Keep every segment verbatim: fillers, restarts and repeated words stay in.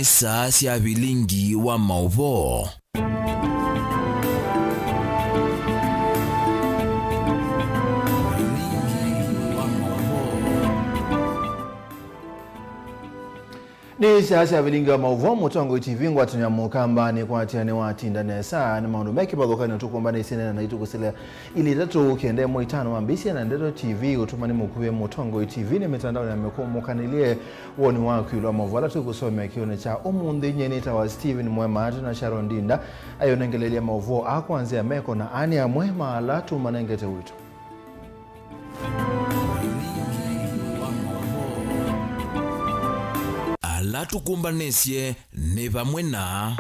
Nĩ saa sya vilingi wa maũvoo. Vilingi wa maũvoo. Nĩ saa sya vilingi wa maũvoo, Mũtongoi T V, ngwatanĩo ya Mũkamba nĩkwatĩanĩ watinda nesa. Nĩ maũndũ me kĩvathũkany'o tũkũmbanĩsye nena naitũ kũsĩla ilĩ itatũ kenda ĩmwe itano. Wambĩĩsye na Ndeto T V, ũtũmani mũkuvĩ Mũtongoi T V nĩ mĩtandaonĩ ya mĩkũmũkanĩlye. Woni waku ĩũlũ wa maũvoo ala tũkũsomea kĩonĩ kya ũmũnthĩ. Nyie nĩtawa Stephen Mwema, atĩ na Sharon Ndinda ayonengeleelya maũvoo aa kwa nzĩa meko na ani amwe ma ala tũmanengete wĩto. Ala tũkũmbanĩsye nĩ vamwe na.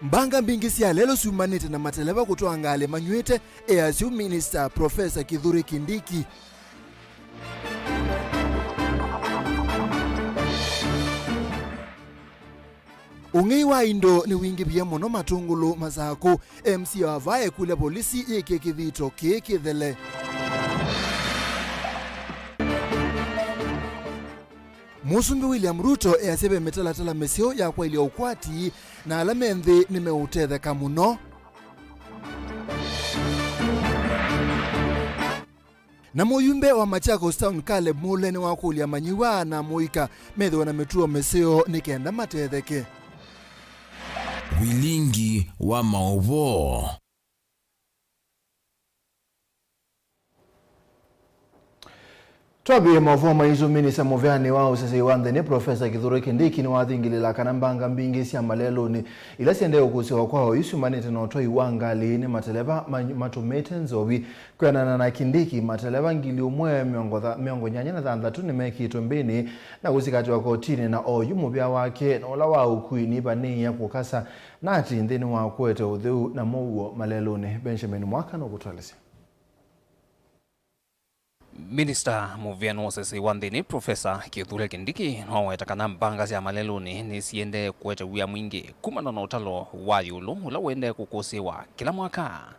Mbanga mbingĩ sya lelũ syumanĩte na mateleva kũtwaa ngalĩ manyw'ĩte, easya ũu Minista Profesa Kithure Kindiki. Ũng'ei wa indo nĩwingĩvie mũno Matũngũlũ, Masakũ. M C A wa vaa ekũlya volisi yĩkĩe kĩthito kĩĩ kĩthele. Mũsumbĩ William Ruto easya ve mĩtalatala mĩseo ya kwaĩlya ũkwati na ala me nthĩ nĩmeũtetheka mũno. Na mũyumbe wa Machakos Town, Caleb Mule, nĩwakũlya amanyĩw'a na amũika methĩwe na mĩtuo mĩseo nĩ kenda matetheke. Vilingi wa maũvoo. Twambĩĩe maũvoo maitũ, minista mũveanĩ wa ũseseĩ wa nthĩ nĩ Profesa Kithure Kindiki nĩwathingĩlĩla kana mbanga mbingĩ sya malelũnĩ ila siendee ũkũsĩwa kwa oyu syumanĩte na ũtwai wa ngalĩ nĩ mateleva ma-, matũmĩĩte nzovi. Kwĩanana na Kindiki, mateleva ngili ũmwe mĩongo tha-, mĩongo nyanya na thanthatũ nĩmekĩtwe mbĩnĩ na kũsikatĩwa kotinĩ, na oyu mũvea wake na ũla wa ũkui nĩvanĩĩa kũkasa na atĩ nthĩnĩ wa kũete ũtheu na mũuo malelũnĩ. Benjamin Mwaka nũkũtũelesya. Minista mũveanĩ wa ũseseĩ wa nthĩnĩ, Profesa Kithure Kindiki, nĩwaweta kana mbanga sya malelũnĩ nĩsiendee kũete wia mwingĩ kumana na ũtalo wa ĩũlũ ũla ũendee kũkũsĩĩwa kĩla mwaka.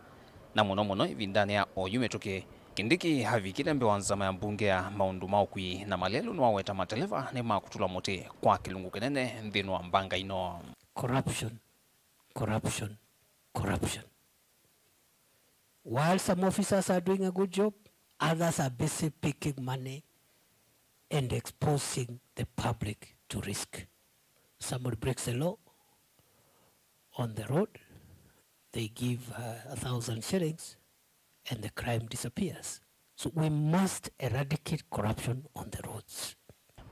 Na mũno mũno ĩvindanĩ ya oyu mĩtũkĩ, Kindiki avikile mbee wa nzama ya mbunge ya maũndũ ma ũkui na malelũ nĩwaweta mateleva nĩmakũtũla mũtĩ kwa kĩlungu kĩnene nthĩnĩ wa mbanga ĩno. Corruption, corruption, corruption. While some officers are doing a good job, others are busy picking money and exposing the public to risk. Somebody breaks the law on the road, they give, uh, a thousand shillings and the crime disappears. So we must eradicate corruption on the roads.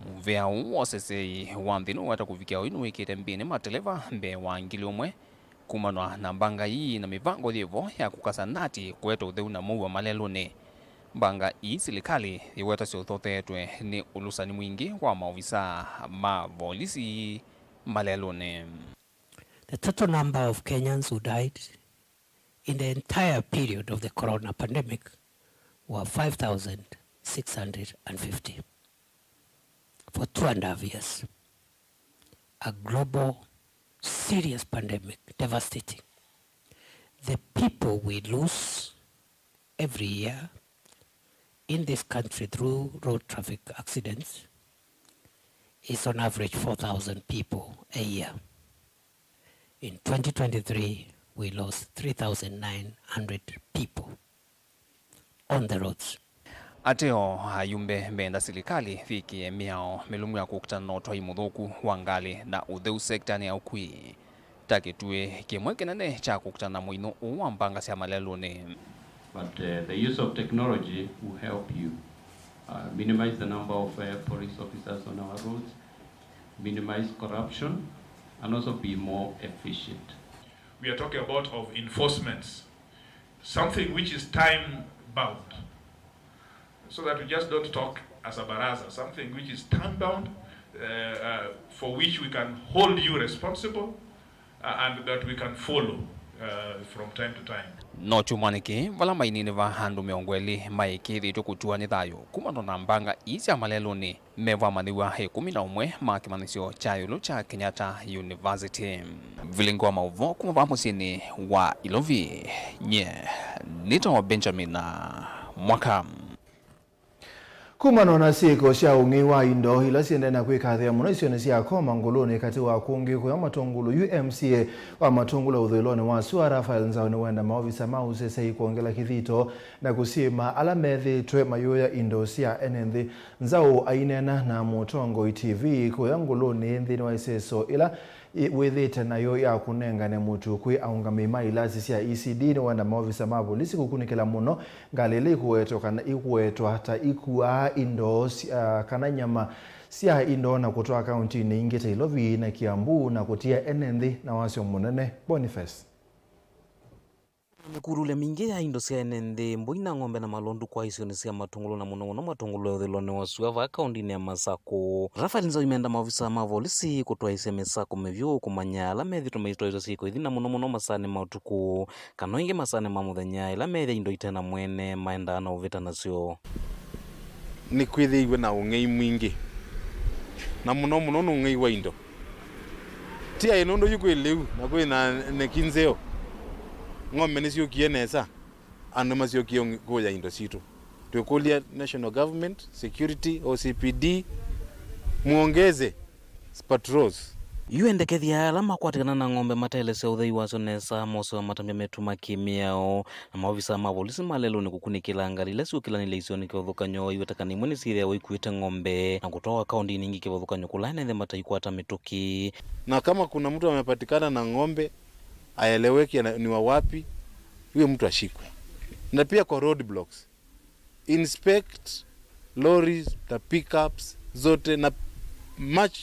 Mũvea ũũ wa ũseseĩ wa nthĩ nĩwaweta kũvikĩa oyu nĩwĩkĩte mbĩnĩ mateleva mbee wa ngili ũmwe kumana na mbanga ii na mĩvango yĩvo ya kũkasa na atĩ kũete ũtheu na mũuo malelũnĩ. Mbanga ii silikalĩ yĩwetasya ũthotheetwe nĩ ũlũsani mwingĩ wa maovisaa ma volisi malelũnĩ. The total number of Kenyans who died in the entire period of the corona pandemic were five thousand six hundred and fifty for two and a half years. A global, serious pandemic, devastating. The people we lose every year in this country through road traffic accidents is on average four thousand people a year. In twenty twenty-three, we lost three thousand nine hundred people on the roads. Ateo ayumbe menda silikalĩ yĩkĩe mĩao mĩlũmu ya kũkitana na ũtwai mũthũku wa ngalĩ na ũtheu sektanĩ ya ũkui ta kĩtuĩ kĩmwe kĩnene kya kũkitana na mũinũ ũũ wa mbanga sya malelũnĩ. But, uh, the use of technology will help you, uh, minimize the number of, uh, police officers on our roads, minimize corruption, and also be more efficient. We are talking about of enforcements, something which is time bound, so that we just don't talk as a baraza, something which is time bound, uh, uh, for which we can hold you responsible, uh, and that we can follow, uh, from time to time. No kyumwanĩ kĩĩ, vala mainini va andũ mĩongo ĩlĩ maĩkĩĩthĩtw'e kũtiwa nĩ thayũ kumana na mbanga ii sya malelũnĩ, mevamanyĩw'a ĩkũmi na ũmwe ma kĩmanyĩsyo kya ĩũlũ kya Kenyatta University. Vilingi wa maũvoo kuma vaa mũsyĩnĩ wa Ilovi, nyie nĩtawa Benjamin Mwaka. Kumana na syĩko sya ũng'ei wa indo ila siendee na kwĩkathĩa mũno isionĩ sya Koma Ngũlũnĩ katĩ wa kũngĩ kũya Matũngũlũ, yu M C A wa Matũngũlũ ũthũĩlonĩ wa sua Raphael Nzau nĩwenda maovisa ma ũseseĩ kwongela kĩthito na kũsyĩma ala methĩĩtwe mayũya indo sya ene nthĩ. Nzau aineena na Mũtongoi T V kũya Ngũlũnĩ nthĩnĩ wa ĩseso ĩla wĩthĩĩte nayo ya kũnengane mũtu kwĩ aũngamĩi ma ilasi sya E C D nĩwenda maovisa ma volisi kũkunĩkĩla mũno ngalĩ ila ikũwetwa kana ikũwetwa ta ikuaa indo sya, kana nyama sya indo na kũtwaa kaũntinĩ ingĩ ta Ilovi na Kiambu na kũtia ene nthĩ na wasyo mũnene. Boniface. Na mĩkululya mingĩ ya indo sya ene nthĩ, mbũi na ng'ombe na malondu kwa isionĩ sya Matũngũlũ na mũno mũno Matũngũlũ ya ũthũĩlonĩ wa sua vaa kaũntinĩ ya Masakũ. Raphael Nzau aimenda maovisa ma volisi kũtwaĩĩsya mĩsako mĩvyũ kũmanya ala methĩĩtwe maitwaĩĩsya syĩko ithi na mũno mũno masaanĩ ma ũtukũ kana o ĩngĩ masaanĩ ma mũthenya ĩla methĩa indo ite na mwene maendaa na ũvĩta nasyo. Nĩkwĩthĩiwe na ũng'ei mwingĩ, na mũno mũno nĩ ũng'ei wa indo. Ti aĩ nũndũ yu kwĩ lĩu na kwĩ na neki nzeo. Ng'ombe nĩsyũkie nesa, andũ masyokie kũya indo sitũ. Twĩkũlya National Government, Security, O C P D, muongeze patrols. Yu endekethya ala makwatĩkana na ng'ombe mateelesya ũthei wasyo nesa, moseo matambya metuma kĩ-mĩao, na maovisa ma volisi ma lelũnĩ kũkunĩkĩla ngalĩ ila syũkĩlanĩlya isionĩ kĩvathũkany'o iweta kana imwe nĩsyĩthĩawa ikuĩte ng'ombe na kũtwawa kaũntinĩ ingĩ kĩvathũkany'o kũla ene nthĩ mataikwata mĩtũkĩ. Na kama kuna mtu amepatikana na ng'ombe, aeleweke na-, ni wa wapi, huyo mtu ashikwe. Na pia kwa road blocks, inspect lorries na pickups zote na match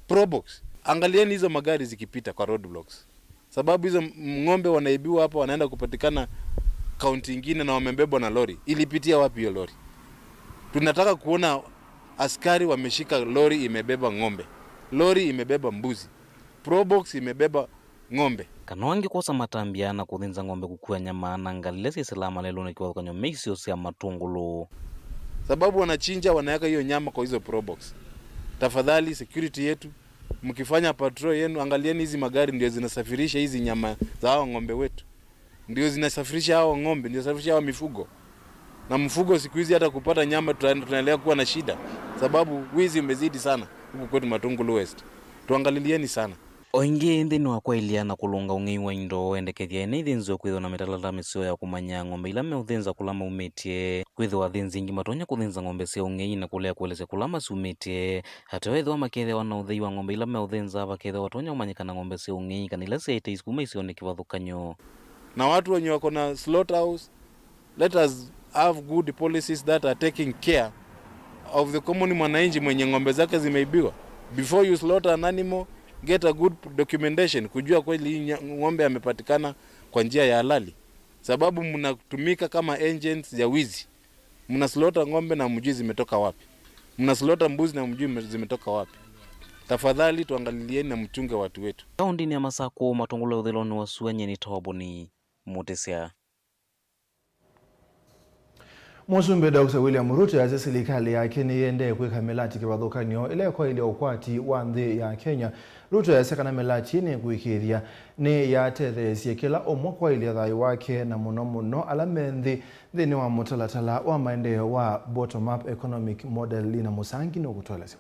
probox. Angalieni hizo magari zikipita kwa road blocks. Sababu hizo m-, ng'ombe wanaibiwa hapa, wanaenda kupatikana kaunti ingine na wamebebwa na lori. Ilipitia wapi hiyo lori? Tunataka kuona askari wameshika lori imebeba ng'ombe, lori imebeba mbuzi, probox imebeba ng'ombe. Kana o angĩ kwosa matambya na kũthĩnza ng'ombe kũkua nyama na ngalĩ ila syĩsĩlaa malelũnĩ kĩvathũkany'o me isio sya Matũngũlũ. Sababu wanachinja, wanaweka hiyo nyama kwa hizo probox. Tafadhali, security yetu, mkifanya patrol yenu, angalieni hizi magari ndio zinasafirisha hizi nyama za hao ng'ombe wetu. Ndio zinasafirisha hao ng'ombe, ndio zinasafirisha hao mifugo. Na mfugo siku hizi hata kupata nyama tuna-, tunaendelea kuwa na shida. Sababu wizi umezidi sana huku kwetu Matungulu West. Tuangalilieni sana. O ĩngĩ, nthĩnĩ wa kwaĩlya na kũlũnga ũng'ei wa indo, endekethya ene ithĩnzĩo kwĩthĩwa na mĩtalatala mĩseo ya kũmanya ng'ombe ila meũthĩnza kũla maumĩtye. Kwĩthĩwa athĩnzi aingĩ matonya kũthĩnza ng'ombe sya ũng'ei na kũlea kũelesya kũla masumĩtye. Ateo ethĩwa makethĩawa na ũthei wa ng'ombe ila meũthĩnza, vakethĩwa vatonya kũmanyĩkana ng'ombe sya ũng'ei kana ila syaĩte kuma isionĩ kĩvathũkany'o. Na watu wenye wako na slaughterhouse, let us have good policies that are taking care of the common mwananchi mwenye ng'ombe zake zimeibiwa. Before you slaughter an animal, get a good documentation, kujua kweli hii nya-, ng'ombe amepatikana kwa njia ya halali. Sababu mnatumika kama agents ya wizi. Mna slaughter ng'ombe na mjui zimetoka wapi. Mna slaughter mbuzi na mjui me-, zimetoka wapi. Tafadhali tuangalilieni na mchunge watu wetu. Kaũntinĩ ya Masakũ, Matũngũlũ ya ũthũĩlonĩ wa sua, nyie nĩ Toboni Mũtĩsya. Mũsumbĩ Doctor William Ruto easya silikalĩ yake nĩyĩendee kwĩka mĩlati kĩvathũkany'o ĩla ĩkwaĩlya ũkwati wa nthĩ ya Kenya. Ruto easya kana mĩlati ĩĩ nĩkũĩkĩĩthya nĩyatetheesye kĩla ũmwe kwaĩlya thayũ wake, na mũno mũno ala me nthĩ nthĩnĩ wa mũtalatala wa maendeeo wa bottom-up economic model. Lina Mũsangi nũkũtũelesya.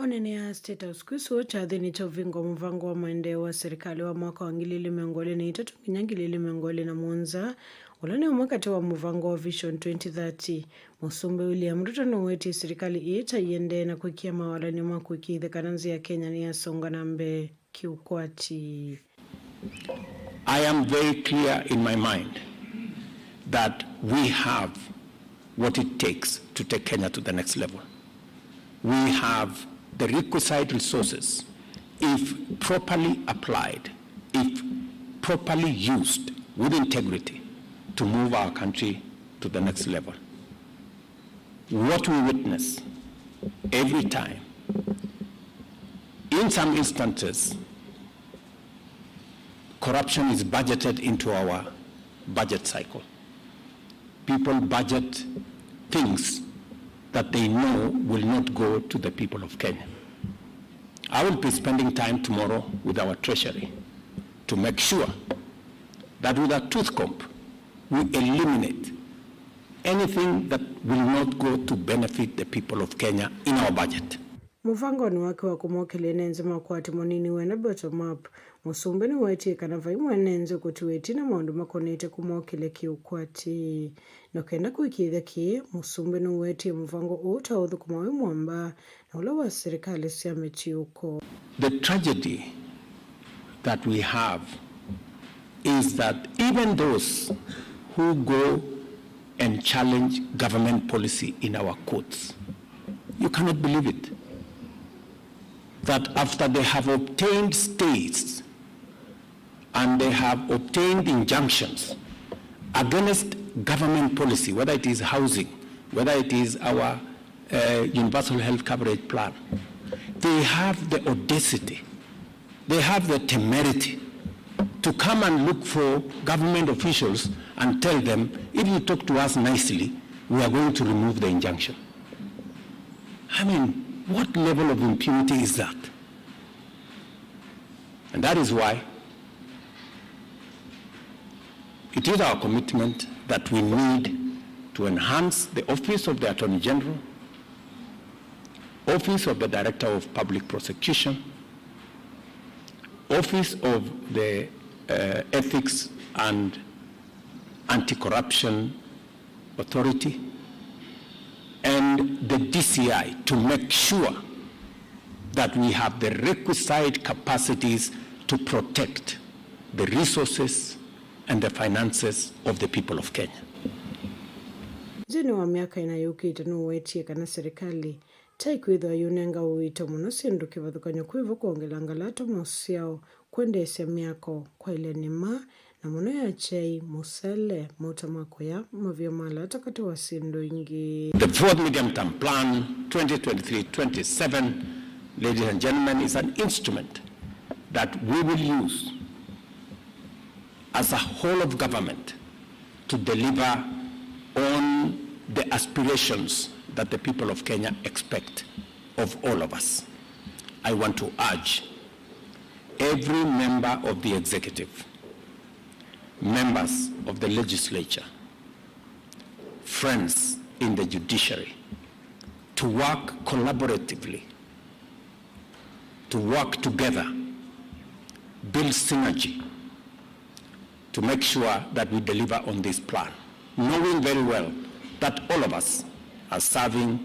Onene ya State House kwĩ sũũ kyathĩnĩ kya ũvingũa mũvango wa maendeeo wa serikali wa mwaka wa ngili ili mĩongo ĩlĩ na itatũ nginya ngili ili mĩongo ĩlĩ na mũonza, ũla nĩ ũmwe katĩ wa mũvango wa Vision twenty thirty. Mũsumbĩ William Ruto nũwetie serikali ĩĩ ta ĩendee na kwĩkĩa mawalany'o ma kũĩkĩĩthya kana nzĩ ya Kenya nĩyasonga na mbee kĩũkwati. I am very clear in my mind that we have what it takes to take Kenya to the next level. We have the requisite resources, if properly applied, if properly used with integrity, to move our country to the next level. What we witness every time, in some instances, corruption is budgeted into our budget cycle. People budget things that they know will not go to the people of Kenya. I will be spending time tomorrow with our treasury to make sure that with a tooth comb, we eliminate anything that will not go to benefit the people of Kenya in our budget. Mũvangonĩ wake wa kũmokĩlya ene nthĩ makwate mũnini wene bottom up, Mũsumbĩ nĩwetie kana vai mwene nthĩ ũkũtiwa ĩtina maũndũ makonete kũmokĩlya kĩũkwati. Na kenda kũĩkĩĩthya kĩĩ, Mũsumbĩ nĩwetie mũvango ũũ ta ũthũkũma wĩ mwamba na ũla wa silikalĩ sya mĩtiũko. The tragedy that we have is that even those who go and challenge government policy in our courts, you cannot believe it, that after they have obtained stays and they have obtained injunctions against government policy, whether it is housing, whether it is our uh, universal health coverage plan, they have the audacity, they have the temerity to come and look for government officials and tell them, "If you talk to us nicely, we are going to remove the injunction." I mean, what level of impunity is that? And that is why it is our commitment that we need to enhance the Office of the Attorney General, Office of the Director of Public Prosecution, Office of the uh, Ethics and Anti-Corruption Authority, and the D C I to make sure that we have the requisite capacities to protect the resources and the finances of the people of Kenya. Nthĩnĩ wa myaka ĩna yũkĩte, nũwetie kana serikali ta ĩkwĩthĩwa yũnenga ũito mũno syĩndũ kĩvathũkany'o kwĩ vo kwongela ngalata, maũsyao, kwendeesya myako, kwaĩlya nĩma, na mũno ya kyai, mũsele, mauta ma kũya, mavia ma lata, katĩ wa syĩndũ ingĩ. The fourth medium term plan, twenty twenty-three twenty-seven, ladies and gentlemen, is an instrument that we will use as a whole of government to deliver on the aspirations that the people of Kenya expect of all of us. I want to urge every member of the executive, members of the legislature, friends in the judiciary, to work collaboratively, to work together, build synergy, to make sure that we deliver on this plan, knowing very well that all of us are serving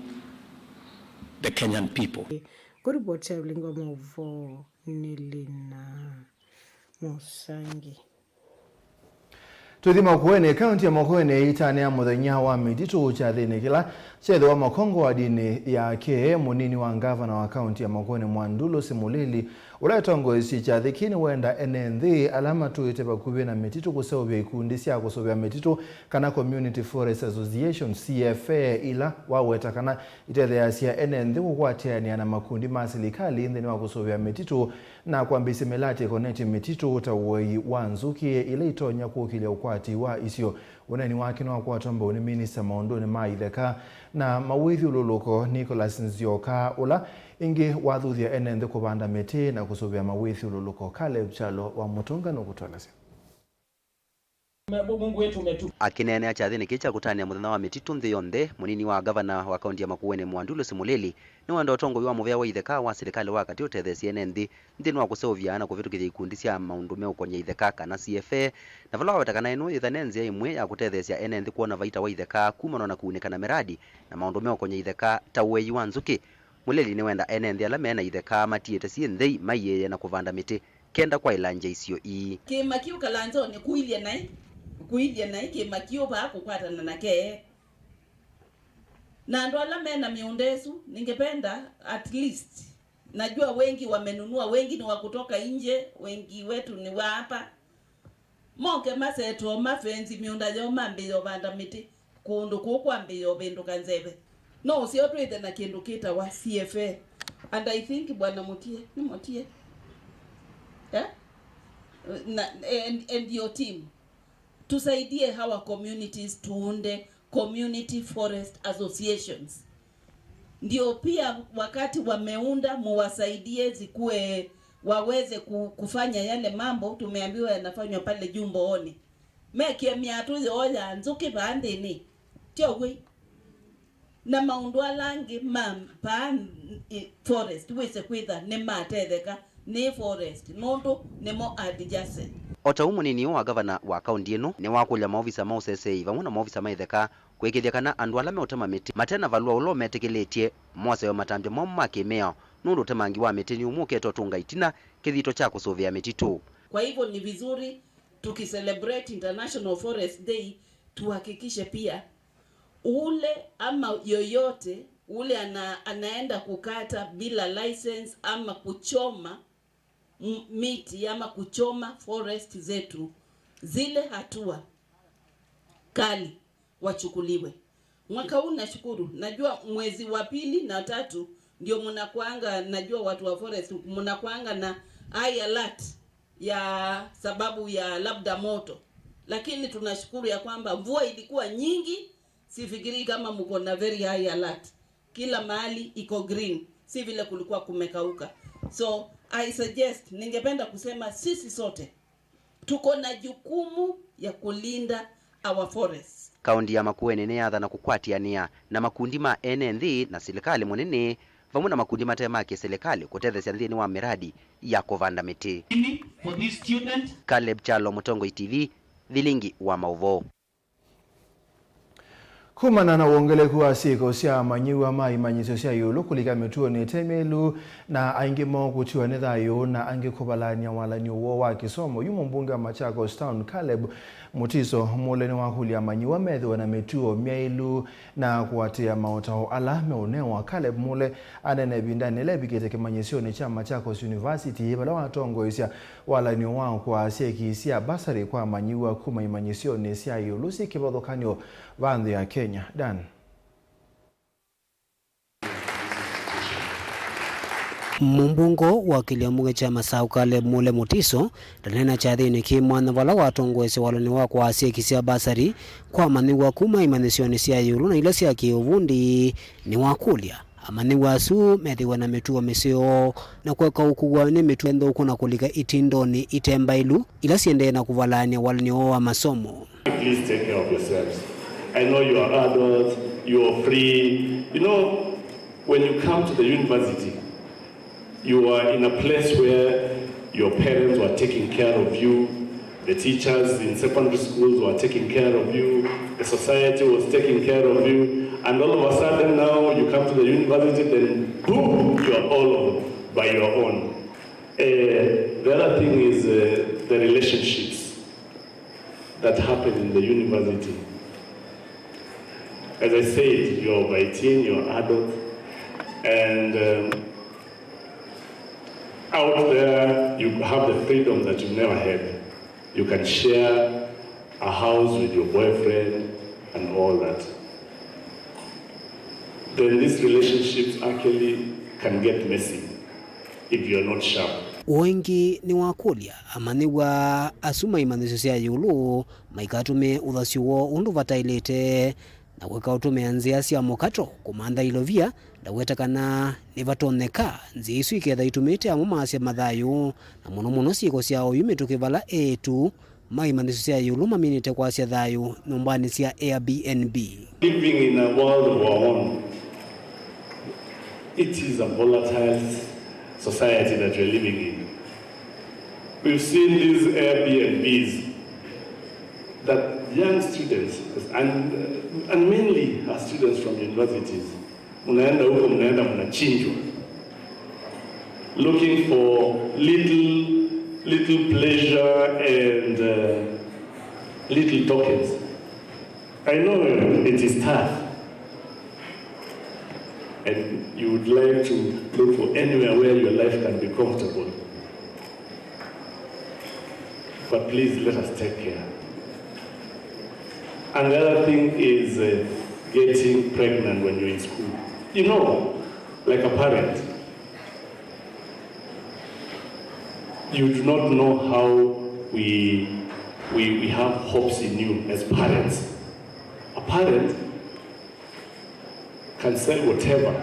the Kenyan people. Kũripoti ya Vilingi wa Maũvoo nĩ Lina Mũsangi. Tũthi Makueni. Kaunti ya Makueni ĩitanĩa mũthenya wa mĩtitũ kyathĩnĩ kĩla kyethĩwa Makongo wadinĩ yake. Mũnini wa ngavana wa kaunti ya Makueni, Mwandulusi Mulili, ũla ũtongoesye kyathĩ kĩĩ, nĩwenda ene nthĩ ala matũĩte vakuvĩ na mĩtitũ kũseũvya ikundi sya kũsũvĩa mĩtitũ, kana Community Forest Association, C F A, ila waweta kana itetheeasya ene nthĩ kũkwatĩanĩa na makundi ma silikalĩ nthĩnĩ wa kũsũvĩa mĩtitũ na kwambĩĩsya mĩlatĩ ĩkonetye mĩtitũ ta ũei wa nzũkĩ ila itonya kũkĩlya ũkwati wa isio. Ũneeni wake nĩwakwatwa mbau nĩ minista maũndũnĩ ma itheka na mawĩthyũlũlũko, Nicholas Nzioka, ũla ĩngĩ wathuthya ene nthĩ kũvanda mĩtĩ na kũsũvĩa mawĩthyũlũlũko. Caleb Kyalo wa Mũtũnga nũkũtũelesya. Akĩneenea kyathĩnĩ kĩĩ kya kũtanĩa mũthenya wa mĩtitũ nthĩ yonthe, mũnini wa ngavana wa kaunti ya Makueni, Mwandulusi Mulili, nĩwenda ũtongoi wa mũvĩa wa itheka wa silikalĩ wa katĩ ũtetheesye ene nthĩ nthĩnĩ wa kũseũvya na kũvĩtũkĩthya ikundi sya maũndũ meũkony'a itheka, kana C F A, na vala waweta kana ĩno yĩthane nzĩa ĩmwe ya kũtetheesya ene nthĩ kwona vaita wa itheka kumana na kũunĩka na mĩradi na maũndũ meũkony'a itheka ta ũei wa nzũkĩ. Mulili nĩwenda ene nthĩ ala me na itheka matiĩte syĩ nthei maiĩĩe na kũvanda mĩtĩ kenda kwaĩlangya isio ii. Kĩĩma kĩu kalanzonĩ kũilye naĩ, kũilye naĩ kĩĩma kĩu vaa kũkwatana na kee. Na andũ ala me na mĩũnda ĩsu, ningependa at least, najua wengi wamenunua, wengi ni wa kutoka nje, wengi wetu ni wa hapa. Moke masetoo mafenzi mĩũnda yoo mambĩĩe ũvanda mĩtĩ kũndũ kũu kwambĩĩe ũvĩndũka nzeve. No ũseo twĩthe na kĩndũ kĩtawa C F A. And I think Bwana Mutie, nĩ Mutie? Eh? Na, and, and your team. Tusaidie hawa communities tuunde community forest associations. Ndio pia wakati wameunda, muwasaidie zikuwe, waweze ku-, kufanya yale mambo tumeambiwa yanafanywa pale juu Mbooni. Mekie miatũ yoo ya nzũkĩ vaa nthĩnĩ. Tyo wĩ. Na maũndũ ala angĩ ma paa, i, forest, wĩse kwĩtha nĩmatetheka nĩ forest, nũndũ nĩmo adjacent. O ta ũu, mũnini ũũ wa gavana wa kaũnti ĩno nĩwakũlya maovisa ma ũseseei vamwe na maovisa ma itheka kwĩkĩĩthya kana andũ ala meũtema mĩtĩ mate na valũa ũla ũmetĩkĩlĩtye moseo matambya moo ma kĩmĩao, nũndũ ũtemangi wa mĩtĩ nĩ ũmwe ũkete ũtũnga ĩtina kĩthito kya kũsũvĩa mĩtitũ. Kwa hivyo ni vizuri tukicelebrate International Forest Day, tuhakikishe pia ule ama yoyote ule ana, anaenda kukata bila license ama kuchoma m-, miti ama kuchoma forest zetu, zile hatua kali wachukuliwe. Mwaka huu nashukuru, najua mwezi wa pili na tatu ndio mnakuanga, najua watu wa forest mnakuanga na high alert ya sababu ya labda moto, lakini tunashukuru ya kwamba mvua ilikuwa nyingi, sifikiri kama mko na very high alert. Kila mahali iko green, si vile kulikuwa kumekauka. So I suggest, ningependa kusema sisi sote tuko na jukumu ya kulinda our forests. Kaũnti ya Makueni nĩyathana kũkwatĩanĩa na makundi ma ene nthĩ na silikalĩ mũnene, vamwe na makundi mate ma kĩsilikalĩ kũtetheesya nthĩnĩ wa mĩradi ya kũvanda mĩtĩ. For this student. Caleb Kyalo, Mũtongoi T V, Vilingi wa Maũvoo. Kumana na wongeleku wa syĩko sya amanyĩw'a ma imanyĩsyo sya ĩũlũ kũlika mĩtuonĩ ĩte mĩelu, na aingĩ moo kũtiwa nĩ thayũ, na angĩ kũvalany'a walany'o woo wa kĩsomo, yu mũmbunge wa Machakos Town, Caleb Mutiso Mule, nĩwakũlya amanyĩw'a methĩwe na mĩtuo myaĩlu na kũatĩĩa maũtao ala meũnewa. Caleb Mule aneena ĩvindanĩ yĩla evikĩte kĩmanyĩsyonĩ kya Machakos University, vala watongoesya walany'o wa kũaa syeki sya basarĩ kwa amanyĩw'a kuma imanyĩsyonĩ sya ĩũlũ syĩ kĩvathũkany'o va nthĩ ya Kenya. Dan. Mũmbunge wa kĩlĩo mbunge kya Masaũ, Caleb Mule Mutiso, ndaneena kyathĩnĩ kĩ mwanya vala watongoesya walany'o wa kũaa syeki sya basarĩ kwa amanyĩw'a kuma imanyĩsyonĩ sya ĩũlũ na ila sya kĩũvundi. Nĩwakũlya amanyĩw'a asu methĩwe na mĩtuo mĩseo na kũeka ũkuwa nĩ mĩtuo nthũku na kũlika itindonĩ ite mbaĩlu ila siendee na kũvalany'a walany'o woo wa masomo. Please take care of yourselves. I know you are adults, you are free. You know, when you come to the university, you are in a place where your parents were taking care of you, the teachers in secondary schools were taking care of you, the society was taking care of you, and all of a sudden now you come to the university, then boom, you are all by your own. Eh, the other thing is, eh, the relationships that happen in the university. As I said, you're by teen, you're adult, and, um, out there you have the freedom that you've never had. You can share a house with your boyfriend and all that. Then these relationships actually can get messy if you're not sharp. Ũũ ĩngĩ nĩwakũlya amanyĩw'a asu ma imanyĩsyo sya ĩũlũ maikatũmĩe ũthasyo woo ũndũ vataĩlĩte na kũeka ũtũmĩa nzĩa sya mũkato kũmantha ilovia, ndaweta kana nĩvatonyeka nzĩa isu iketha itũmĩĩte amwe maasya mathayũ, na mũno mũno syĩko sya oyu mĩtũkĩ vala eĩtu ma imanyĩsyo sya ĩũlũ maminĩte kwasya thayũ nyũmbanĩ sya Airbnb. Living in a world of our own, it is a volatile society that we're living in. We've seen these Airbnbs that young students, and, and mainly our students from universities, mnaenda huko, mnaenda mnachinjwa, looking for little, little pleasure and, uh, little tokens. I know it is tough, and you would like to look for anywhere where your life can be comfortable. But please let us take care. And the other thing is, uh, getting pregnant when you're in school. You know, like a parent, you do not know how we, we, we have hopes in you as parents. A parent can sell whatever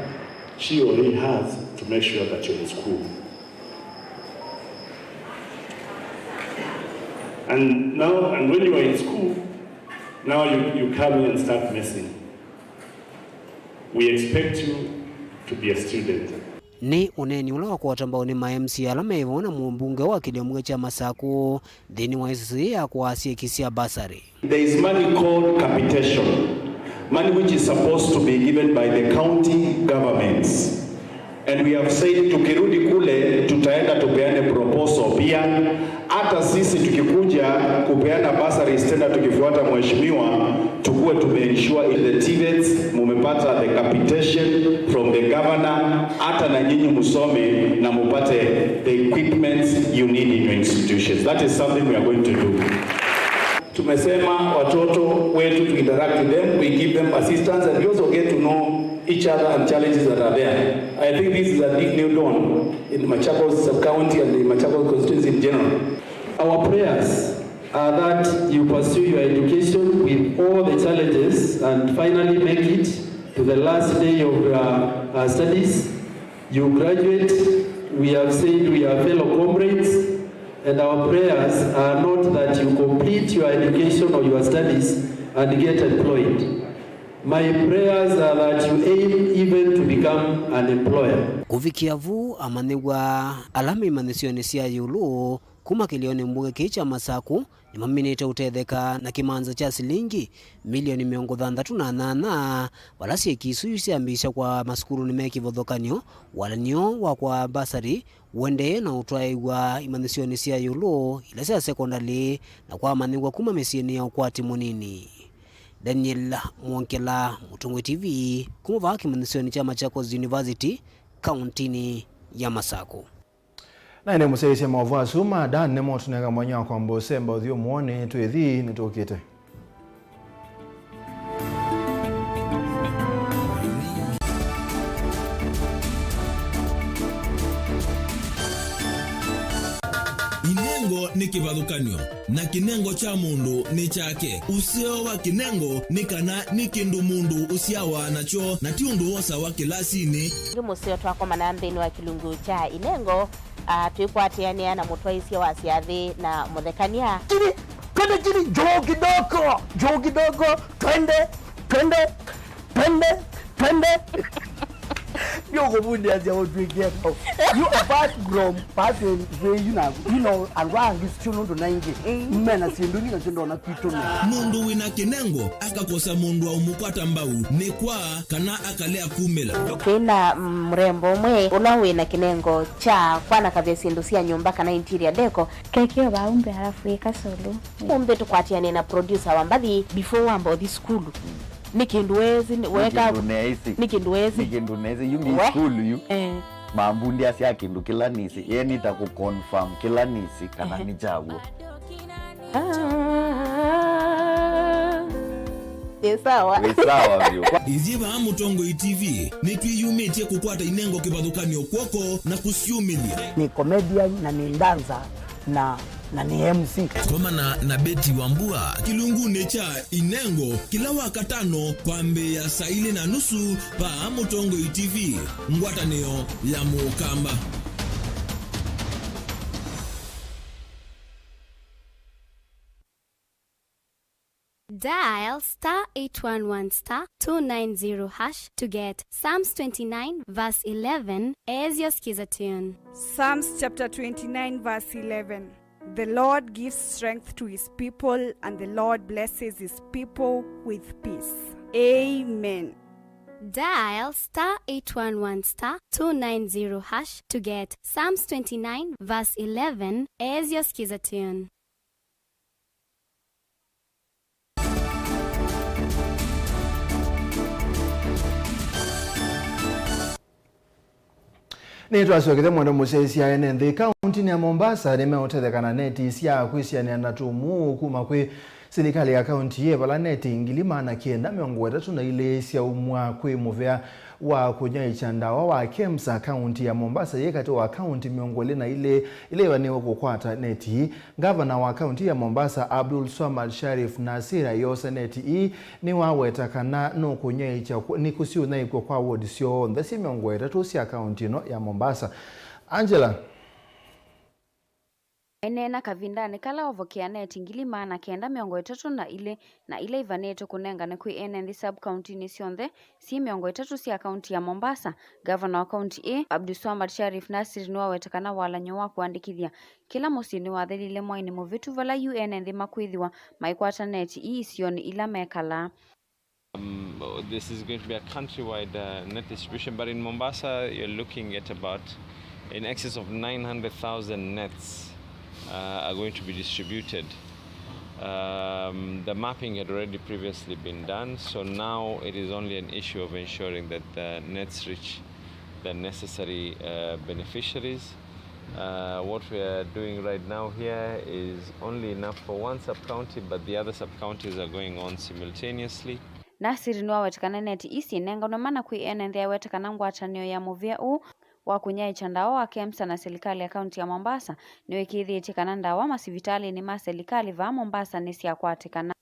she or he has to make sure that you're in school. And now, and when you are in school, now you, you come here and start messing. We expect you to be a student. Nĩ ũneeni ũla wakwata mbau nĩ ma M C A ala me vo na mũmbunge wa kĩlĩo mbunge kya Masaku nthĩnĩ wa ĩsese yĩĩ ya kũaa syeki sya bursary. There is money called capitation, money which is supposed to be given by the county governments. And we have said tukirudi kule tutaenda tupeane proposal pia. Hata sisi tukikuja kupeana bursaries tena tukifuata mheshimiwa, tukuwe tumeensure the TVETs mumepata the capitation from the governor, hata na nyinyi musome na mupate the equipments you need in your institutions. That is something we are going to do. Tumesema watoto wetu, to interact with them, we give them assistance and we also get to know each other and challenges that are there. I think this is a big new dawn in Machakos sub-county and in Machakos constituency in general. Our prayers are that you pursue your education with all the challenges and finally make it to the last day of your uh, studies. You graduate, we have said we are fellow comrades, and our prayers are not that you complete your education or your studies and get employed. My prayers are that you aim even to become an employer. Kũvikĩa vu, amanyĩw'a ala me imanyĩsyonĩ sya ĩũlũ kuma kĩlĩonĩ mbunge kĩĩ kya Masaku nĩmaminĩte ũtetheka na kĩmanza kya silingi milioni mĩongo thanthatũ na nyanya vala syeki isu syambĩĩsya kwa masukulunĩ me kĩvathũkany'o. Walany'o wa kwa mbasarĩ ũendee na ũtwaĩĩw'a imanyĩsyonĩ sya ĩũlũ, ila sya sekondalĩ, na kwa amanyĩw'a kuma mĩsyĩnĩ ya ũkwati mũnini. Daniel Mwongela, Mũtongoi T V, kuma vaa kĩmanyĩsyonĩ kya Machakos University, kauntinĩ ya Masaku. Na ĩndĩ mũsyaĩĩsya maũvoo asu ma Dan nĩmo tũnenga mwanya wa kwamba ũsemba ũthyũmũonĩ. Twĩthi nĩtũkĩte. Inengo nĩ kĩvathũkany'o, na kĩnengo kya mũndũ nĩ kyake. Ũseo wa kĩnengo nĩ kana nĩ kĩndũ mũndũ ũsyawa nakyo, na ti ũndũ wosawa kĩlasinĩ. Ĩngĩ mũseo twakomana nthĩnĩ wa kĩlungu kya inengo, ah, twĩkwatĩanĩa na mũtwaĩsya wa syathĩ na mũthekany'a. Chini, twende chini, juu kidogo, juu kidogo, twende, twende, twende, twende. Nĩ ũkũvundĩasya ũtwĩkie kau. You apart from pattern kwĩ yu na, you know, andũ angĩ sio nũndũ na ingĩ. Mm. Mena syĩndũ ingĩ nasyo ndona kwitũ me. Mũndũ wĩna kĩnengo akakosa mũndũ wa ũmũkwata mbau nĩ kwa kana akalea kumĩla. Twĩ na, mm, mũrembo ũmwe ũla wĩ na kĩnengo kya kwanakavya syĩndũ sya nyũmba kana interior deco. Kekeo vaa umbe halafu ĩka solo. Ũmbe tũkwatĩane na producer wa mbathi before wamba ũthi sukulu. Nĩ kĩndũ wesĩ, nĩ- weka- kĩndũ neesĩ. Nĩ kĩndũ wesĩ. Nĩ kĩndũ neesĩ. Yu nĩ we- sukulu yu. Eh. Mambundĩasya kĩndũ kĩla nĩsĩ. Ye nĩta kũ confirm kĩla nĩsĩ kana nĩ kyaw'o. Ah. Ĩ sawa. Wĩ sawa vyũ. Ithyĩ vaa Mũtongoi T V nĩtwĩyumĩtye kũkwata inengo kĩvathũkany'o kw'oko na kũsyumĩlya. Nĩ comedian na nĩ dancer na, na nĩ M C. Komana na Betty Wambua kĩlungunĩ kya Inengo kĩla Wakatano kwambĩĩa saa ilĩ na nusu vaa Mũtongoi T V, ngwatanĩo ya Mũkamba. Dial star eight one one star two nine zero hash to get Psalms twenty-nine verse eleven as your Skiza tune. Psalms chapter twenty-nine verse eleven. The Lord gives strength to his people, and the Lord blesses his people with peace. Amen. Dial star eight one one star two nine zero hash to get Psalms twenty-nine verse eleven as your Skiza tune. Nĩtwasyokethya mwendo mũsyaĩĩsya ene nthĩ kauntinĩ ya Mombasa nĩmeũtetheka na neti sya kwĩsianĩa na tũmuu kuma kwĩ silikalĩ ya kaunti yĩ vala neti ngili maana kenda mĩongo ĩtatũ na ilĩ syaumwa kwĩ mũvea wa kũnyaĩĩkya ndawa wa KEMSA. Kaunti ya Mombasa yĩ katĩ wa kaunti mĩongo ĩlĩ na ilĩ ila ivanĩwe kũkwata neti ii. Ngavana wa kaunti ya Mombasa, Abdul Swamad Sharif Nasir, ayoosa neti ii nĩwaweta kana nũkũnyaĩĩkya kũ-, nĩkũsiũnyaĩĩkw'a kwa ward syonthe syĩ mĩongo ĩtatũ sya kaunti ĩno ya Mombasa. Angela. Aineena kavindanĩ kala ovokea neti ngili maana kenda mĩongo ĩtatũ na ilĩ na ila ivanĩtwe kũnengane kwĩ ene nthĩ sub-kauntinĩ syonthe syĩ mĩongo ĩtatũ sya kaunti ya Mombasa, ngavana wa kaunti ĩĩ, Abdulswamad Sharif Nasir, nĩwaweta kana walany'o wa kũandĩkĩthya kĩla mũsyĩ nĩwathelile mwainĩ mũvĩtu vala yu ene nthĩ makwĩthĩwa maikwata neti ii isionĩ ila mekalaa. Um, this is going to be a countrywide uh, net distribution, but in Mombasa, you're looking at about in excess of nine hundred thousand nets uh, are going to be distributed. Um, the mapping had already previously been done, so now it is only an issue of ensuring that the nets reach the necessary uh, beneficiaries. Uh, what we are doing right now here is only enough for one sub-county, but the other sub-counties are going on simultaneously. Nasir nĩwaweta kana neti ii syĩnenganwe mana kwĩ ene nthĩ. Aweta kana ngwatanĩo ya mũvĩa ũũ wa kũnyaĩĩkya ndawa wa KEMSA na silikalĩ ya kaunti ya Mombasa nĩwĩkĩĩthĩtye kana ndawa masivitalĩnĩ ma silikalĩ vaa Mombasa nĩsyakwatĩkana.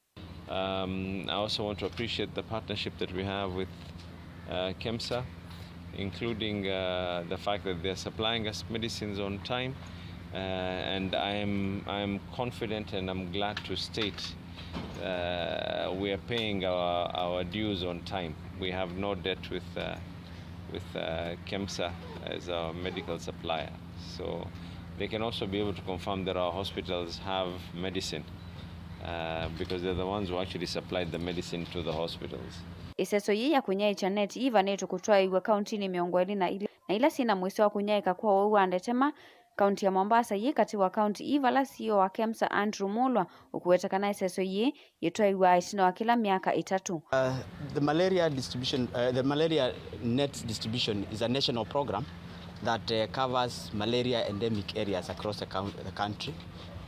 Um, I also want to appreciate the partnership that we have with uh, KEMSA, including uh, the fact that they're supplying us medicines on time. Uh, and I'm, I'm confident and I'm glad to state uh, we are paying our, our dues on time. We have no debt with, uh, with uh, KEMSA as our medical supplier. So they can also be able to confirm that our hospitals have medicine uh, because they're the ones who actually supplied the medicine to the hospitals. Ĩseso yĩĩ ya kũnyaĩĩkya neti ii ivanĩtwe kũtwaĩw'a kauntinĩ mĩongo ĩlĩ na ilĩ na ila syĩ na mũisyo wa kũnyaĩĩka kwa ũwau wa ndetema. Kaunti ya Mombasa yĩ katĩ wa kaunti ii vala C E O wa KEMSA Andrew Mulwa ũkũweta kana ĩseso yĩĩ yĩtwaĩw'aa ĩtina wa kĩla myaka ĩtatũ. Uh, the malaria distribution, uh, the malaria net distribution is a national program that uh, covers malaria endemic areas across the, coun- the country.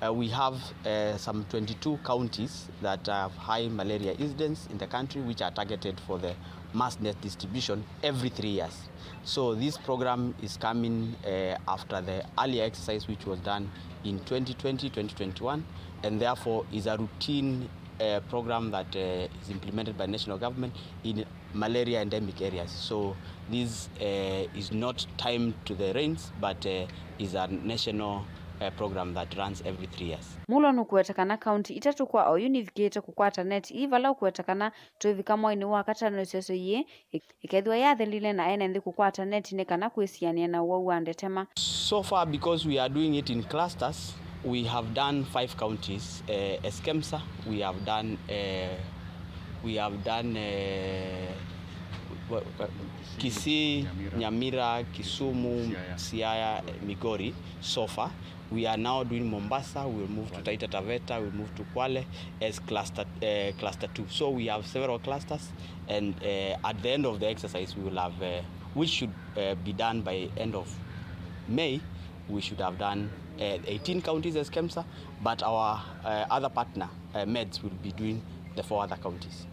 Uh, we have uh, some twenty-two counties that have high malaria incidence in the country, which are targeted for the mass net distribution every three years. So this program is coming uh, after the earlier exercise which was done in twenty twenty, twenty twenty-one, and therefore is a routine uh, program that uh, is implemented by national government in malaria endemic areas. So this uh, is not timed to the rains, but uh, is a national uh, program that runs every three years. Mulwa nũkũweta kana kaunti itatũ kwa oyu nĩvikĩĩte kũkwata neti ii, vala ũkũweta kana tũivika mwainĩ wa katano ĩseso yĩĩ ĩkethĩwa yathelile na ene nthĩ kũkwata neti nĩ kana kwĩsianĩa na ũwau wa ndetema. So far, because we are doing it in clusters, we have done five counties. Uh, as KEMSA, we have done, uh, we have done uh, wa- wa- Kisii, Nyamira, Kisumu, Siaya, Migori so far. We are now doing Mombasa, we'll move to Taita Taveta, we'll move to Kwale as cluster, uh, cluster two. So we have several clusters, and uh, at the end of the exercise, we will have, uh, which should uh, be done by end of May, we should have done uh, eighteen counties as KEMSA, but our uh, other partner, uh, MEDS, will be doing the four other counties.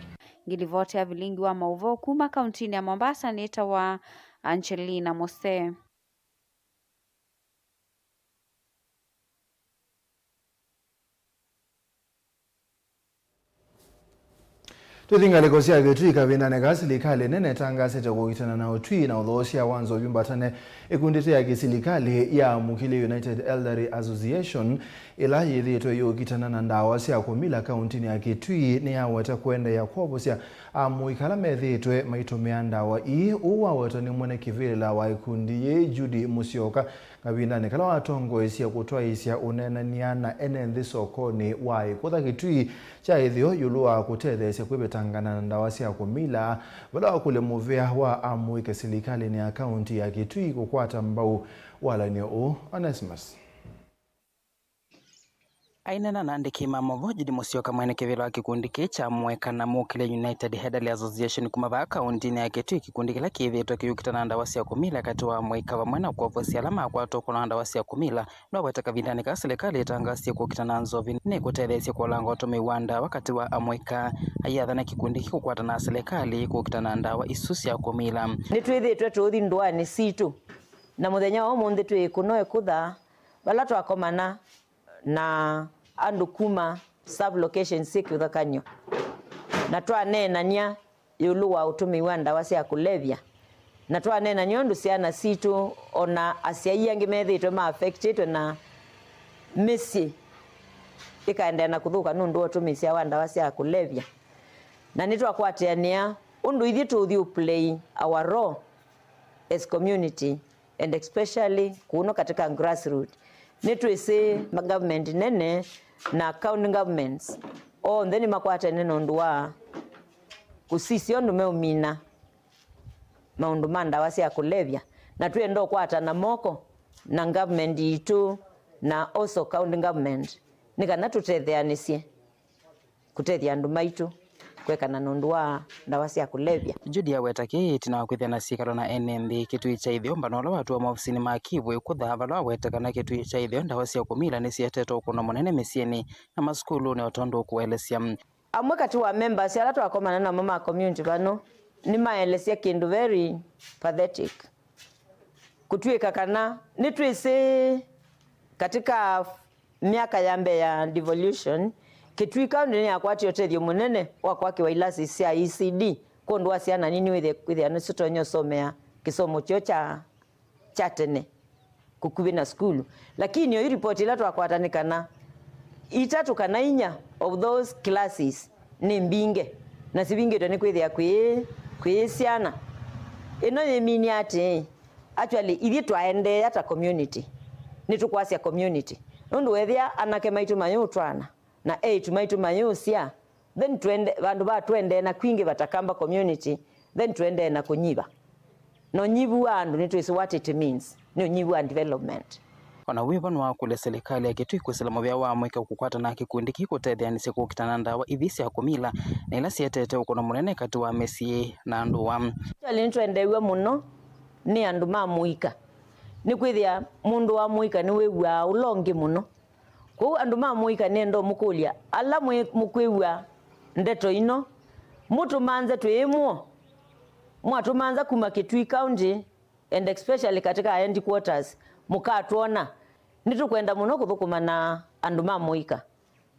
Ngilivoti ya vilingi wa maũvoo kuma kauntinĩ ya Mombasa nĩtawa Angelina Mose. Twĩthi ngalĩko sya Kĩtui, kavindanĩ kaa silikalĩ nene ĩtangaasĩte kũkitana na ũtwi na ũthoosya wa nzovi mbatane. Ĩkundi ĩte ya kĩsilikalĩ ya Amũkĩlye United Elderly Association, ĩla yĩthĩĩtwe yũkitana na ndawa sya kũmila kauntinĩ ya Kĩtui, nĩyaweta kũendeea kwovosya amũika ala methĩĩtwe maitũmĩa ndawa ii. Ũu wawetwa nĩ mwene kĩvĩla wa ĩkundi yĩĩ, Judy Mũsyoka, kavindanĩ kala watongoesye kũtwaĩĩsya ũneenany'a na ene nthĩ sokonĩ wa ĩkũtha Kĩtui kya ĩtheo ĩũlũ wa kũtetheesya kwĩvetangana na ndawa sya kũmila, vala wakũlya mũvea wa amũika silikalĩnĩ ya kaunti ya Kĩtui kũkwata mbau walany'o ũũ. Onesimus. Aineena na andĩki ma maũvoo, Judy Mũsyoka, mwene kĩvĩla wa kĩkundi kĩĩ kya amũika na Amũkĩlye United Elderly Association kuma vaa kauntinĩ ya Kĩtui, kĩkundi kĩla kĩthĩĩtwe kĩyũkitana na ndawa sya kũmila katĩ wa amũika vamwe na kwovosya ala makwatwa kũla na ndawa sya kũmila, nĩwaweta kavindanĩ kaa silikalĩ ĩtangaasĩtye kũkitana na nzovi nĩkũtetheesye kũolanga ũtũmĩi wa ndawa katĩ wa amũika. Aiathana kĩkundi kĩĩ kũkwatana na silikalĩ kũkitana na ndawa isu sya kũmila. Nĩtwĩthĩĩtwe tũũthi ndũanĩ sitũ, na mũthenya wa ũmũnthĩ twĩ ĩkũno ĩkũtha, vala twakomana na andũ kuma sub-locations syĩ kĩvathũkany'o, na twaneenany'a ĩũlũ wa ũtũmĩi wa ndawa sya kũlevya, na twaneenany'a ũndũ syana sitũ, o na asyai angĩ methĩĩtwe ma affectĩtwe na mĩsyĩ ĩkaendeea na kũthũka nũndũ wa ũtũmĩĩsya wa ndawa sya kũlevya. Na nĩtwakwatĩanĩa ũndũ ithyĩ tũũthyũ play our role as community and especially kũno katika grassroot. Nĩtwĩsĩ ma government nene na county governments onthe nĩmakwatene nũndũ wa kũsisya ũndũ meũmina maũndũ ma ndawa sya kũlevya, na twĩenda ũkwatana moko na government yitũ na also county government nĩ kana tũtetheanĩsye kũtethya andũ maitũ kwekana nũndũ wa ndawa sya kũlevya. Judy aweta kĩĩ ĩtina wa kwĩthĩa na syĩkalo na ene nthĩ kĩtui kya ĩtheo, mbano ũla watuwa maovisinĩ ma kĩw'ũ ĩkũtha, vala aweta kana kĩtui kya ĩtheo ndawa sya kũmila nĩsietete ũkũno mũnene mĩsyĩnĩ na masukulunĩ o tondũ ũkũelesya. Amwe katĩ wa members ala twakomana namo ma community vano nĩmaelesya kĩndũ very pathetic. Kũtw'ĩka kana nĩtwĩsĩ katika myaka ya mbee ya devolution, Kitui County nĩyakwatie ũtethyo mũnene wa kwakĩwa ilasi sya E C D, kwondũ wa syana nini wĩthĩa, wĩthĩa nĩsitonya ũsomea kĩsomo kyoo kya, kya tene kũkuvĩ na sukulu. Lakini oyu ripoti ĩla twakwata nĩ kana itatũ kana inya of those classes nĩ mbinge, na sivingĩtwe nĩ kwĩthĩa kwĩ, kwĩ syana. Ĩno yĩminie atĩĩ, actually, ithyĩ twaendeea ta community, nĩtũkwasya community. Nũndũ wethĩa anake maitũ mayũtwaana na eĩtu maitũ mayũsyaa, then twende, vandũ va twendee na kwingĩva ta Kamba community, then twendee na kũnyiva. Na ũnyivu wa andũ nĩtwĩsĩ what it means, nĩ ũnyivu wa development. O na wĩvo nĩwakũlya silikalĩ ya Kitui kwĩsĩla mũvea wa amũika kũkwatana na kĩkundi kĩĩ kũtetheanĩsya kũkitana na ndawa ithi sya kũmila na ila sietete ũkũno mũnene katĩ wa mĩsyĩ na ndũa. Actually, nĩtwendeew'a mũno nĩ andũ ma mũika, nĩkwĩthĩa mũndũ wa mũika nĩwĩw'aa ũla ũngĩ mũno. Kwoou andũ ma mũika nĩenda ũmũkũlya, ala mwĩ mũkwĩw'a ndeto ino, mũtũmanthe twĩ ĩmwe, mwatũmantha kuma Kitui County and especially katika headquarters, mũkatwona. Nĩtũkwenda mũno kũthũkũma na andũ ma mũika,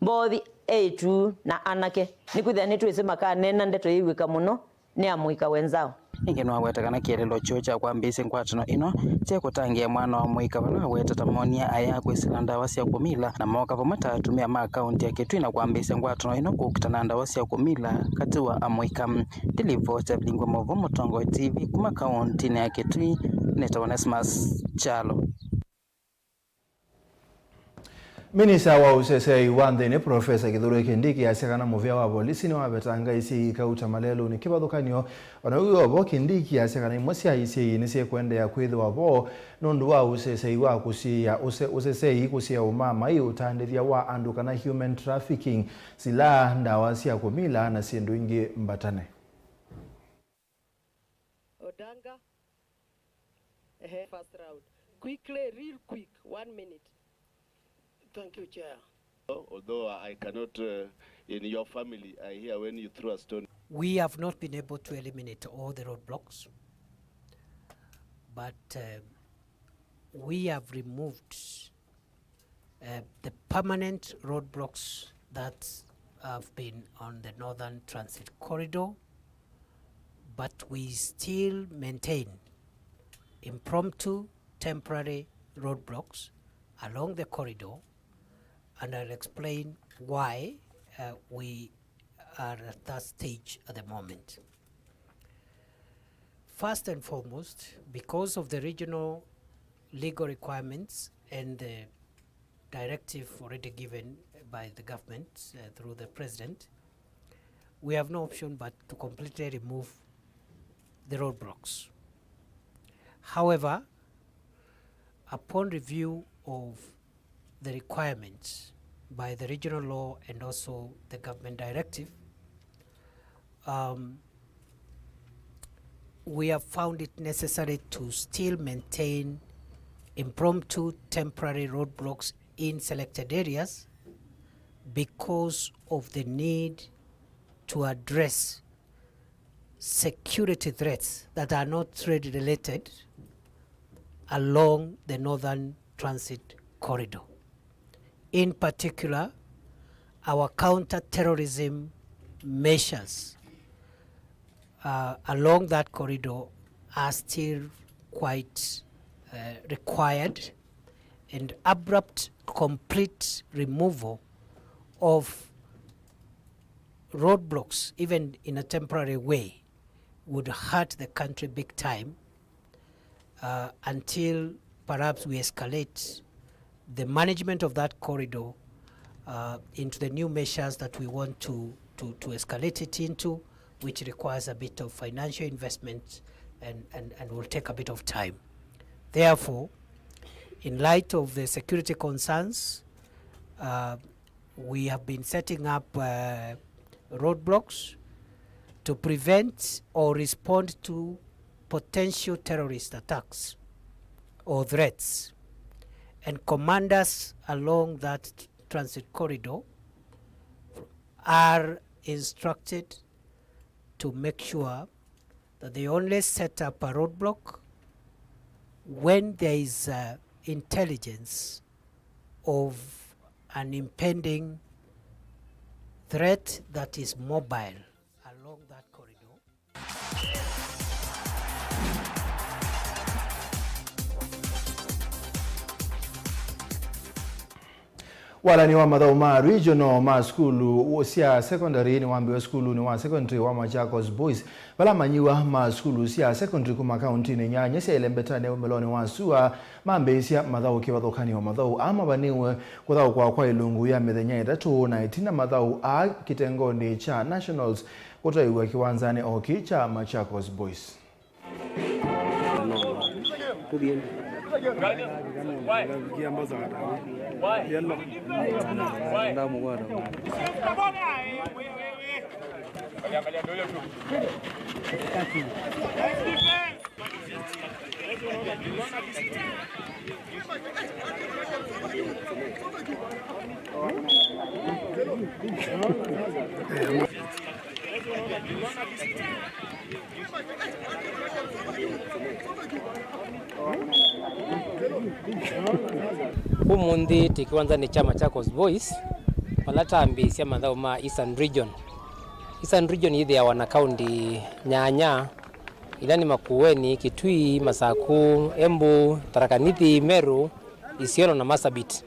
mbothi, eĩtu na anake, nĩkwĩthĩa nĩtwĩsĩ makaneena ndeto yĩw'ĩka mũno nĩ amũika wenzao. Ĩngĩ nĩwaweta kana kĩeleelo kyoo kya kwambĩĩsya ngwatanĩo ĩno kyaĩ kũtangĩĩa mwana wa mũika vala aweta ta monia aya kwĩsĩla ndawa sya kũmila, na mooka vamwe ta atumĩa ma kaũntĩ ya Kitui na kwambĩĩsya ngwatanĩo ĩno kũkitana na ndawa sya kũmila katĩ wa amũika. Ndilivoti ya Vilingwa Maũvoo, Mũtongoi T V, kuma kaũntĩnĩ ya Kitui, nĩtawa Onesmus Kyalo. Minista wa ũseseei wa nthĩnĩ, Profesa Kithure Kindiki, asya kana mũvĩa wa volisi nĩwavetanga isyai kauta malelũnĩ kĩvathũkany'o. O na wĩ o vo, Kindiki asya kana imwe sya isyai nĩsyĩkũendeea kwĩthĩwa vo nũndũ wa ũseseei wa kũsiĩĩa, ũse-, ũseseei kũsiĩĩa ũmamai, ũtandĩthya wa andũ kana human trafficking, silaa, ndawa sya kũmila na syĩndũ ingĩ mbatane. Odanga. Ehe, first round. Quickly, real quick, one minute. Thank you, Chair. Although I cannot, uh, in your family, I hear when you throw a stone. We have not been able to eliminate all the roadblocks, but, um, we have removed uh, the permanent roadblocks that have been on the Northern Transit Corridor, but we still maintain impromptu temporary roadblocks along the corridor, and I'll explain why, uh, we are at that stage at the moment. First and foremost, because of the regional legal requirements and the directive already given by the government, uh, through the president, we have no option but to completely remove the roadblocks. However, upon review of the requirements by the regional law and also the government directive, um, we have found it necessary to still maintain impromptu temporary roadblocks in selected areas because of the need to address security threats that are not trade related along the Northern Transit Corridor. In particular, our counter-terrorism measures, uh, along that corridor are still quite, uh, required, and abrupt, complete removal of roadblocks, even in a temporary way, would hurt the country big time, uh, until perhaps we escalate the management of that corridor, uh, into the new measures that we want to, to, to escalate it into, which requires a bit of financial investment and, and, and will take a bit of time. Therefore, in light of the security concerns, uh, we have been setting up, uh, roadblocks to prevent or respond to potential terrorist attacks or threats. And commanders along that transit corridor are instructed to make sure that they only set up a roadblock when there is, uh, intelligence of an impending threat that is mobile along that corridor. Walani wa mathaũ ma regional ma sukulu sya secondary nĩwambĩwe sukulunĩ wa secondary wa Machakos Boys, vala amanyĩw'a ma sukulu sya secondary kuma kauntinĩ nyanya sya ĩlembetanĩ ya umĩlonĩ wa sua mambĩĩsya mathaũ kĩvathũkany'o. Mathaũ aa mavanĩwe kũthaũkwa kwa ilungu ya mĩthenya ĩtatũ, na ĩtina mathaũ aa kĩtengonĩ kya Nationals kũtaĩw'a kĩwanzanĩ o kĩ kya Machakos Boys. Ũmũnthĩ twĩ kĩwanzanĩ kya Machakos Boys, vala tambĩĩsya mathaũ ma Eastern Region. Eastern Region yĩthĩawa na kaunti nyanya, ila nĩ Makueni, Kitui, Masaku, Embu, Tharaka Nithi, Meru, Isiolo na Marsabit.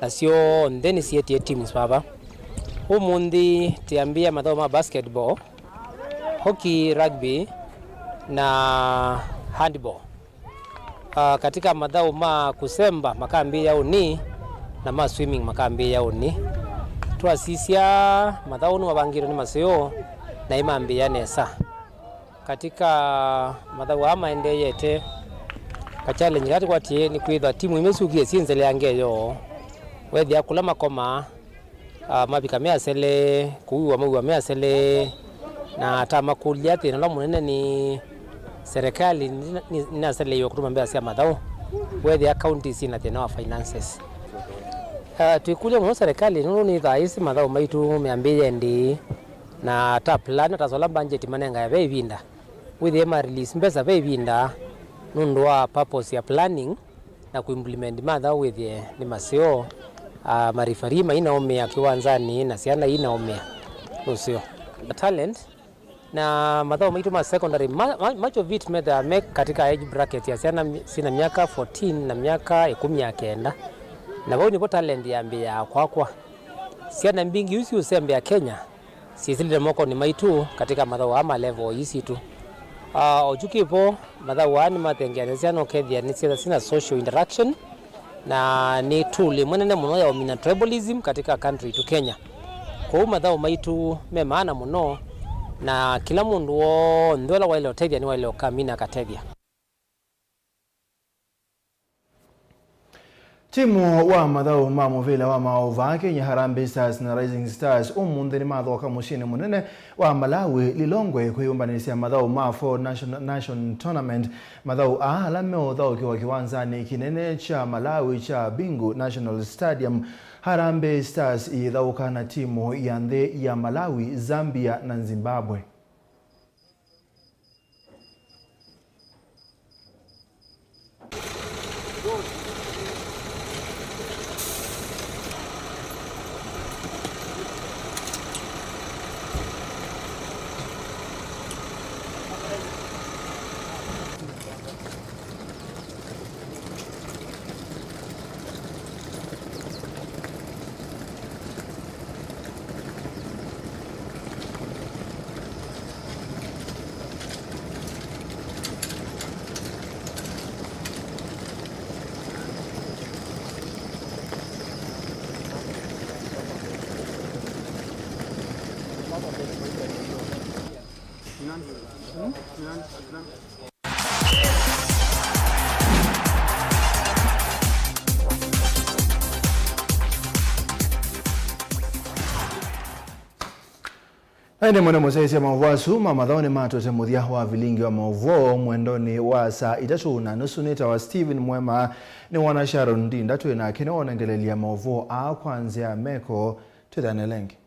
Na syonthe nĩsietye teams vava. Ũmũnthĩ twĩambĩĩa mathaũ ma basketball, hockey, rugby na handball. Ah, katika mathaũ ma kũsemba makambĩĩa ũnĩ na ma swimming makambĩĩa ũnĩ. Twasisya mathaũ nĩmavangĩtwe nĩ maseo na ĩmambĩĩa nesa. Katika mathaũ aa maendeeyete, ka challenge kala tũkwatie nĩ kwĩthwa timu imwe syũkie syĩ nzeleange yoo. Weethĩa kũla makomaa, ah, mavika me asele, kũuiwa mauiwa me asele, na tamakũlya thĩna ũla mũnene nĩ serikali nĩ-, nĩ-, nĩnaseleiwe kũtũma mbesa sya mathaũ, weethĩa county syĩna thĩna wa finances. Ah, twĩkũlya mũno serikali nũndũ nĩthaa ĩsĩ mathaũ maitũ meambĩĩe ndĩĩ. Na ta plan, ta sola budget manengae ve ĩvinda, wĩthĩe ma release mbesa ve ĩvinda nũndũ wa purpose ya planning na ku implement mathaũ wĩthĩe nĩ maseo, ah, marifari mainaũmĩa kĩwanzanĩ na syana inaũmĩa nũseo. Talent na mathaũ maitũ ma secondary, ma, ma, much of it methĩawa me katika age bracket ya syana mi-, syĩna myaka fourteen na myaka ĩkũmi na kenda, na vau nĩvo talent yambĩĩaa kwakwa. Syana mbingĩ isu siũsembea Kenya syĩsĩlĩte mokonĩ maitũ katika mathaũ aa ma level ii sitũ. Ah, o kyu kĩvo, mathaũ aa nĩmathengeanĩsya na ũkethĩa nĩsyĩtha syĩna social interaction, na nĩ tool ĩmwe nene mũno ya ũmina tribalism katika country itũ Kenya. Kwoou mathaũ maitũ me maana mũno, na kĩla mũndũ w'onthe ũla waĩle ũtethya nĩwaĩle ũkamina akatethya. Timu wa mathaũ ma mũvĩla wa maũvaa Kenya, Harambee Stars na Rising Stars, ũmũnthĩ nĩmathoka mũsyĩnĩ mũnene wa Malawi, Lilongwe, kwĩyũmbanĩsya mathaũ ma Four Nation, Nation Tournament. Mathaũ aa ala meũthaũkĩwa kĩwanzanĩ kĩnene kya Malawi kya Bingu National Stadium, Harambee Stars ĩyĩthaũka na timu ya nthĩ ya Malawi, Zambia na Zimbabwe. Na ĩndĩ mwene mũsyaĩĩsya maũvoo asu ma mathaũ nĩmatwete mũthya wa vilingi wa maũvoo mwendonĩ wa saa itatũ na nusu. Nĩtawa Stephen Mwema. Nĩ wana Sharon Ndinda twĩ nake nĩwonengelelya maũvoo aa kwa nzĩa ya meko. Twĩthane lengi.